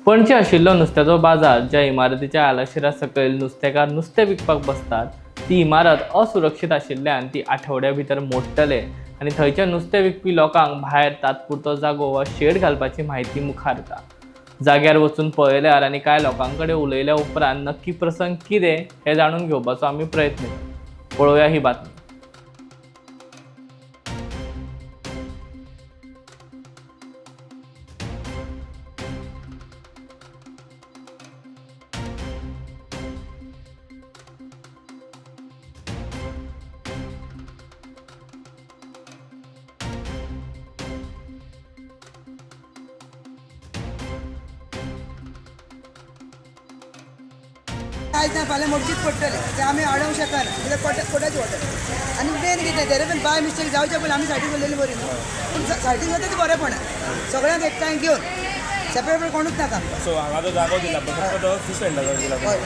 पणजे आशिल्लो नुस्त्याचो बाजार ज्या इमारतीच्या आलाशिरा सकयल नुस्तेकार नुस्तें विकपाक बसतात ती इमारत असुरक्षीत आशिल्ल्यान ती आठवड्या भितर मोडटले आनी थंयचे नुस्तें विकपी लोकांक भायर तात्पुरतो जागो वा शेड घालपाची म्हायती मुखार येता. जाग्यार वचून पळयल्यार आनी कांय लोकां कडेन उलयल्या उपरांत नक्की प्रसंग कितें हें जाणून घेवपाचो आमी प्रयत्न केलो. पळोवया ही बातमी. कांयच ना, फाल्यां मोडचीच पडटलें. तें आमी आडोवंक शकना, कित्याक कोटाची वटर आनी मेन कितें तेरे पण बाय मिस्टेक जावचे पयलीं आमी सायडीक उरलेली बरी न्हू. पूण सायडीक वता ती बरेंपण, सगळ्यांक एकठांय घेवन सेपरेट कोणूच नाका आमकां. सो हांगा जो जागो दिला पळय, फक्त तो फिश वेंडराक दिला. हय,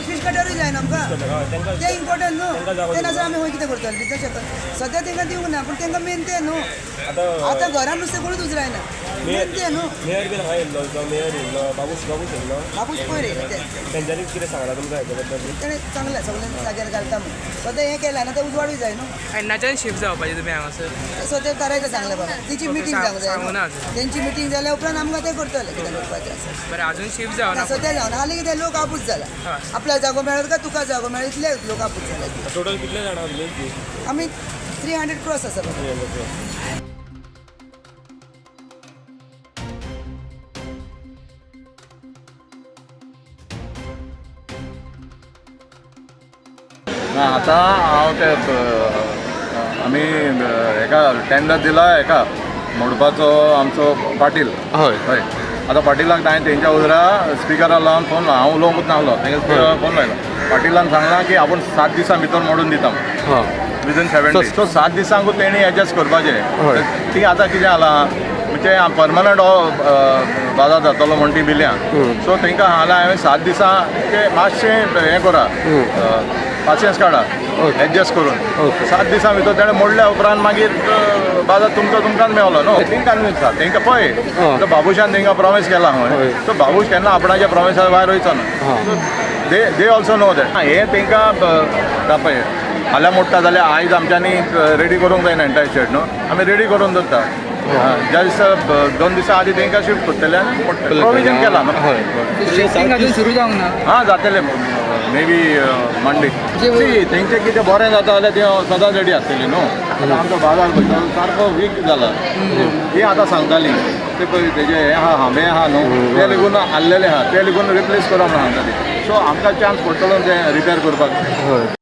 फीश कटरूय जायना आमकां. हय, तांकां तें इम्पोर्टंट न्हू. तांकां जागो तें नाजाल्यार आमी खंय कितें करतले? दिवंक शकना सद्या तांकां दिवंक ना, पूण तांकां मेन तें न्हू. आतां आतां घरान नुस्तें कोणूच उजरायना, मेन तें न्हू. मेयर बीन हांगा येयल्लो, जो मेयर येयल्लो, बाबूश बाबूश येयल्लो. बापूस पयर येयलो तें. तेंच्यांनी कितें सांगलां तुमकां हेच्या बद्दल? तेणें सांगलें सगळ्यांक जाग्यार घालता म्हूण. सद्या हें केलें आनी आतां उजवाडूय जाय न्हू. येन्नाच्यान शिफ्ट जावपाचें तुमी हांगासर? सद्या थारायता सांगलें बाबा, तेची मिटींग जावंक जाय सांगूना न्हू. अजून. तेंची मिटींग जाल्या उपरांत आमकां तें करतलें कितें करपाचें आसा. बरें, अजून शिफ्ट जावना? ना, सद्या जावना. हालीं कितें लोक आपूस जाला. हय. आपल्या जागो मेळत काय तुका जागो मेळत, इतले लोक आपूस जाला. टोटल कितले जाणां आसली? आमी 300 क्रॉस आसा बाबा. ना, आतां हांव ते आमी हेका टेंडर दिला हेका मोडपाचो, आमचो पाटील. हय. हय, आतां पाटिलाक हांवें तेंच्या उजरा स्पिकरार लावन फोन, हांव उलोवंकूच नासलो, तेंच्या स्पिकरार फोन लायलो. पाटिलान सांगलां की आपूण 7 दिसां भितर मोडून दिता, हां विदीन 7 days. सो 7 दिसांकूच तेणी एडजस्ट करपाचें. हय. ती आतां कितें जालां म्हणजे परमनंट हो बाजार जातलो म्हण ती भिल्या. सो तांकां हांगा हांवें 7 दिसां ते मातशें हें करा, पासियेंस काडा, एडजस्ट करून. ओके. 7 दिसां भितर तेणें मोडल्या उपरांत मागीर बाजार तुमकां तुमकांच मेवलो न्हू. तेंकां कन्विन्स आसा तेंकां पळय. आं. तो बाबूशान तेंकां प्रॉमीस केला हय. खंय, सो बाबूश केन्ना आपणाच्या प्रॉमिसा भायर वयचो ना. हां. They also know that. हें तेंकां पळय, फाल्यां मोडटा जाल्यार आयज आमच्यांनी रेडी करूंक जायना एंटायर शेड न्हू. आमी रेडी करून दवरता. ज्या दिसा 2 दिसां आदी तेंकां शिफ्ट करतले आनी मोडटले, प्रोविजन केलां न्हू. हय. शिफ्टींग अजून सुरू जावंक ना? हां, जातलें मे बी मंडे. सी, तेंचें कितें बरें जाता जाल्यार ते सदांच रेडी आसतली न्हू. आतां आमचो बाजार पळय सारको वीक जाला. ही आतां सांगताली ते पळय, तेजे हें आहा, हांबे आहा न्हू, ते लेगून आहलेले आहा, ते लेगून रिप्लेस करा म्हणून सांगताली. सो आमकां चान्स पडटलो ते रिपेर करपाक. हय.